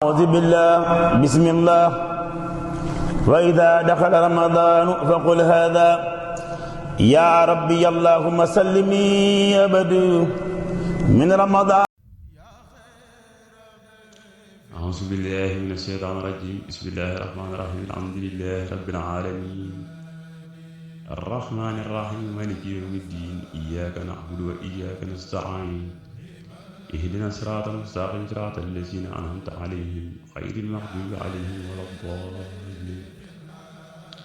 أعوذ بالله بسم الله وإذا دخل رمضان فقل هذا يا ربي اللهم سلمي أبدا من رمضان. أعوذ بالله من الشيطان الرجيم. بسم الله الرحمن الرحيم. الحمد لله رب العالمين الرحمن الرحيم مالك يوم الدين إياك نعبد وإياك نستعين اهدنا الصراط المستقيم صراط الذين أنعمت عليهم غير المغضوب عليهم ولا الضالين.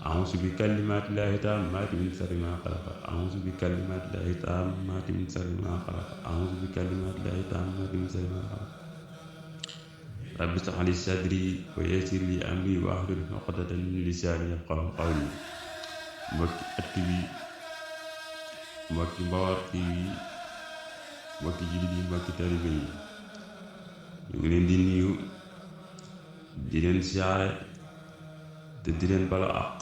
أعوذ بكلمات الله التامات من شر ما خلق. أعوذ بكلمات الله التامات من شر ما خلق. أعوذ بكلمات الله التامات من شر ما خلق. رب اشرح لي صدري ويسر لي أمري واحلل عقدة من لساني يفقهوا قولي. mbokki at bi mbokki Mbaor TV mbokki jullit yi mbokki taalibe yi ñu ngi leen di nuyu di leen siyaare te di leen bala àq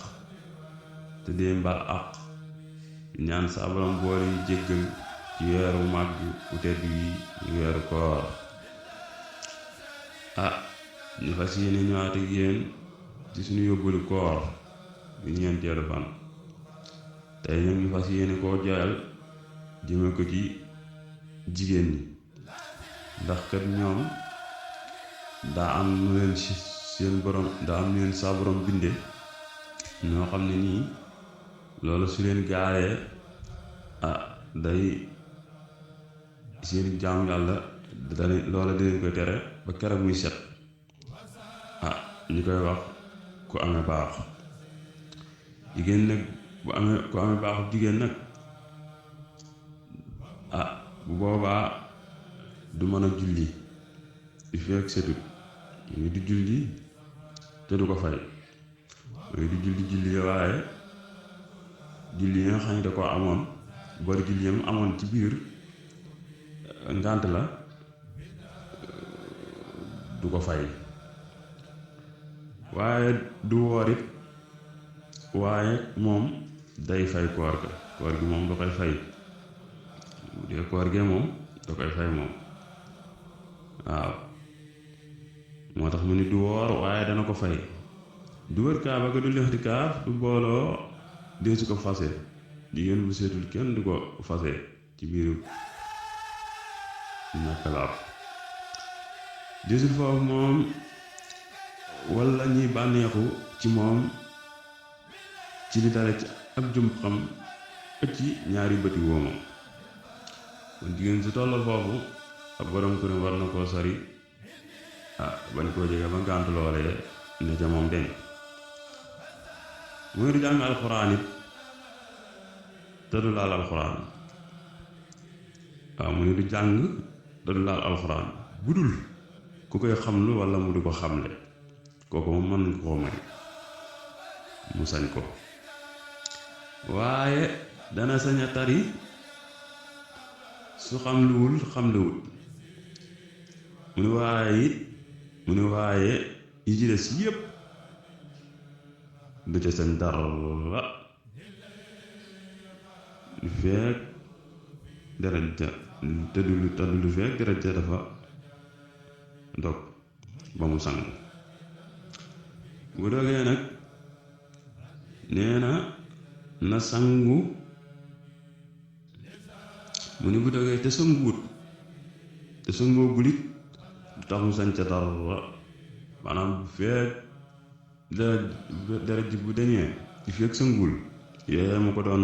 te di leen bal àq ñaan sa borom boole yu jéggal ci weeru màgg bu tedd wi ñu weeru koor. ñu fas yéene ñëwaat ak yéen ci suñu yóbbalu koor bi ñeenteelu fan. tey nag ñu fas yéene koo joyal jëme ko ci jigéen ñi, ndax kat ñoom daa am nu leen seen borom daa am nu leen sa borom binde ñoo xam ne nii loolu su leen gaaree day seen jaam yàlla loola di leen koy tere ba keroog muy set. ñu koy wax ku amee baax jigéen nag ku amee baaxu jigéen nag bu boobaa du mën a julli di fekk setut muy di julli te du ko fay, muy di julli waaye julli yi nga xam ne da ko amoon bari julli yam amoon ci biir ngànt la du ko fay, waaye du woor it waaye moom day fay koor gi moom da koy fay bu dee koor gee moom da koy fay moom. waaw moo tax mu ni du woor waaye dana ko fay. du wër kaaba ga du lixtikaaf du booloo deesu ko fase. jigéen bu seetul kenn du ko fase ci biiru ñàkk laab. deesul foofu moom walla ñuy bànneexu ci moom ci li dara ci ak jum xam ëcc ci ñaari bëti woomam. kon jigéen su tollal foofu ab borom këram war na koo sori bañ koo jege ba ngàntu loolee ne ca moom deñ. muy du jàng alxuraan it te du laal alxuraan. muy du jàng te du laal alxuraan bu dul ku koy xamlu walla mu du ko xamle, kooku moom mën nga koo may mu sañ ko, waaye dana sañ a tari su xamluwul mu ne waaye yi ci des yépp du ca sañ dara lu fekk daraja tëddulu fekk daraja dafa dog ba mu sangu. bu dogee nag nee na sangu. mu ni bu dogee te sangoo gulit du tax mu sañ ca dara, maanaam bu fekk dara ji bu dañee ci fekk sangul yooye mu ko doon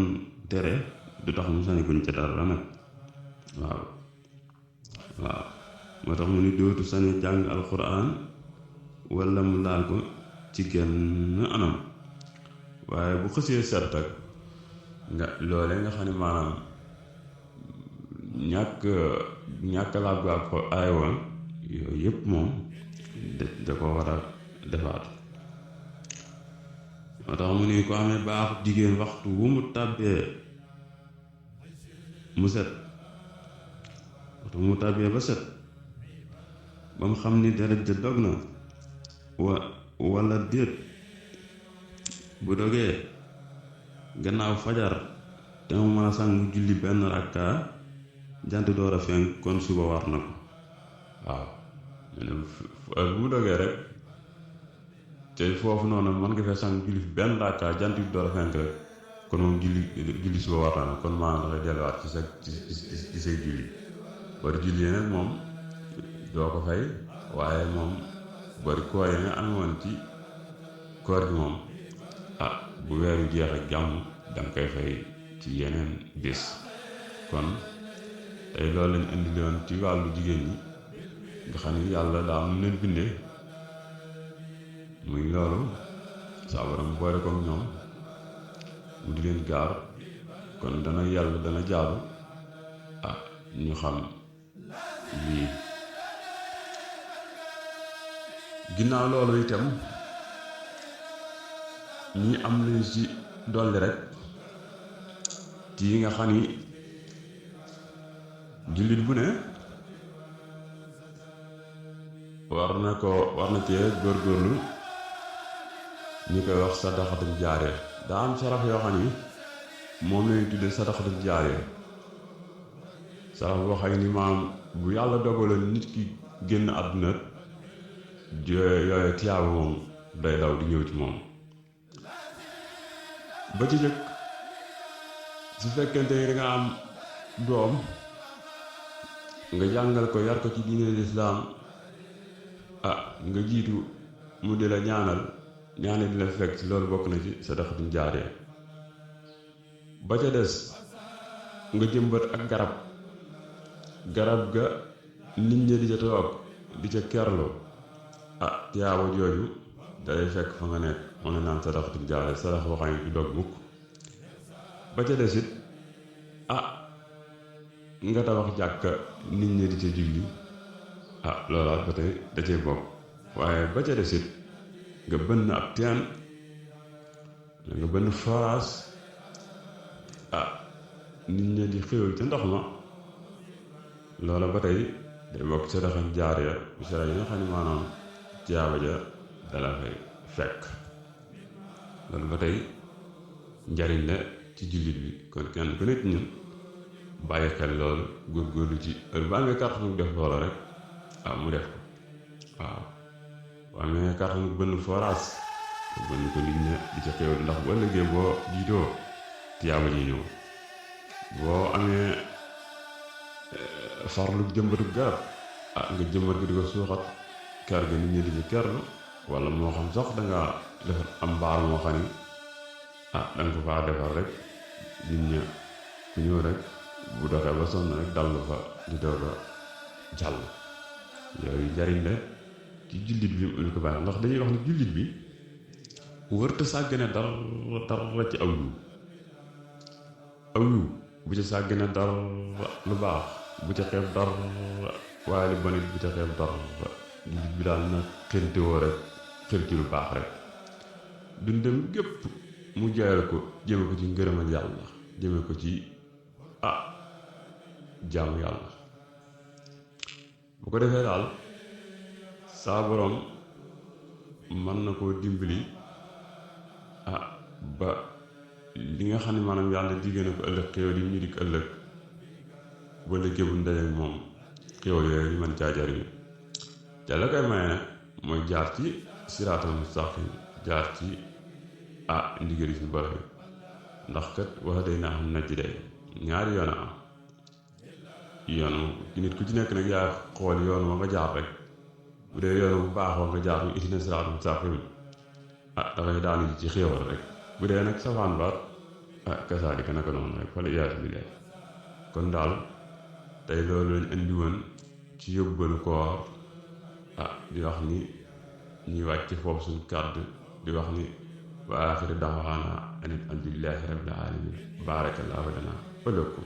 tere du tax mu sañ kuñ ca dara nag. waaw moo tax mu ni dootu sañ jàng alxuraan walla mu laal ko ci genn anam, waaye bu xësee set ak nga loolee nga xam ne maanaam ñàkk laab gaa ko aayoon yooyu yépp moom da ko war a defaat. moo tax mu ni ko amee baaxu jigéen waxtu wu mu tàbbee mu set, waxtu wu mu tàbbee ba set ba mu xam ni deret ja dog na walla déet. bu dogee gannaaw fajar te mu mën a sangu julli benn rakka jant door a fenk kon suba war na ko. waaw mu ne bu mu dogee rek te foofu noonu mën nga fee sang julli fi benn rakka jant bi door a fenk rek kon moom julli suba war na kon maanaam dangay delluwaat ci say julli bari julli yi nag moom doo ko fay waaye moom bari koor yi nga amoon ci koor gi moom bu weeru jeex ak jàmm danga koy fay ci yeneen bés kon tey loolu lañ indi loon ci wàllu jigéen ñi nga xam ni yàlla daa am leen bindee muy loolu saa borom boole ko ñoom mu di leen gaar kon dana yàlla dana jaaru ñu xam lii ginnaaw loolu itam ñi am luñ ci dolli rek ci yi nga xam ni jullit bu ne war na cee góorgóorlu ñu koy wax sadaxatul jaare daa am sarax yoo xam ni moom lañuy tudde sadaxatul jaare sarax boo xam ni maam bu yàlla dogaloon nit ki génn àdduna yooyu tiyaaba moom day daw di ñëw ci moom ba ci jëkk su fekkente ni danga am doom nga jàngal ko yar ko ci diine lislaam nga jiitu mu di la ñaanal di la fekk ci loolu bokk na ci sadaxatul jaare ba ca des nga jëmbat ak garab ga nit ñi di ca toog di ca kerlu tiyaaba jooju dalay fekk fa nga nekk mën na naan sadaxatul jaare sadax waxañ du dog mukk ba ca des it nga tabax jàkka nit ñi di ca julli loolaat ba tey da cee bokk waaye ba ca des it nga bënn ab teen nga bënn forage nit ñi di xéwal ca ndox ma loola ba tey day bokk sadaxatul jaare bu sara yi nga xam ne maanaam tiyaaba ja dala fay fekk loolu ba tey njariñ la ci jullit bi kon kenn ku nekk ñun bàyyi xel loolu góorgóorlu ci heure ba amee kàttan def loola rek mu def ko bu amee kàttan bënn forage bënn ko nit ñi di ca xéwal ndax bu ëllëgee boo jiitoo tiyaaba ji ñëw boo amee farlu jëmbatu garab nga jëmbat ko di ko suuxat kër ga nit ñi di ci kerlu wala moo xam sax danga defar am mbaar moo xam ni danga ko faa defar rek nit ña ku ñëw rek bu doxee ba sonn rek dal fa di door a jàll yooyu njariñ la ci jullit bi mu ko baax ndax dañuy wax ni jullit bi wërta sàggane dara ci aw yiw bu ci sàggane dara lu baax bu ci xeeb dara waaye lu bon it bu ci xeeb dara jullit bi daal na xëntewoo rek xër ci lu baax rek dundam gépp mu jaayal ko jëme ko ci ngërëmal yàlla jëme ko ci jaamu yàlla bu ko defee daal saa borom mën na koo dimbali ba li nga xam ne maanaam yàlla digée na ko ëllëg xéwal yi ñu dikk ëllëg ba léegi bu ndajeek moom xéwal yooyu ñu mën caa jariñu ca la koy maye nag mooy jaar ci siraatal mustaqim jaar ci ndigali suñu borom ndax kat wax day naa xam najj day ñaari yoon a am yoon nit ku ci nekk nag yaa xool yoon wa nga jaar rek bu dee yoon bu baax wa nga jaar mu ihdina siraatal mustaqim dafay daanu ci xéewal rek bu dee nag safaan baat kasaalika naka noonu rek wala iyaasu billaah kon daal tey loolu lañ indi woon ci yóbbalu koor di wax ni ñuy wàcc foofu suñu kàddu di wax ni wa aaxiru da'waana ani alhamdulillaahi rabbil aalamiin baarakallaahu lanaa wa lakum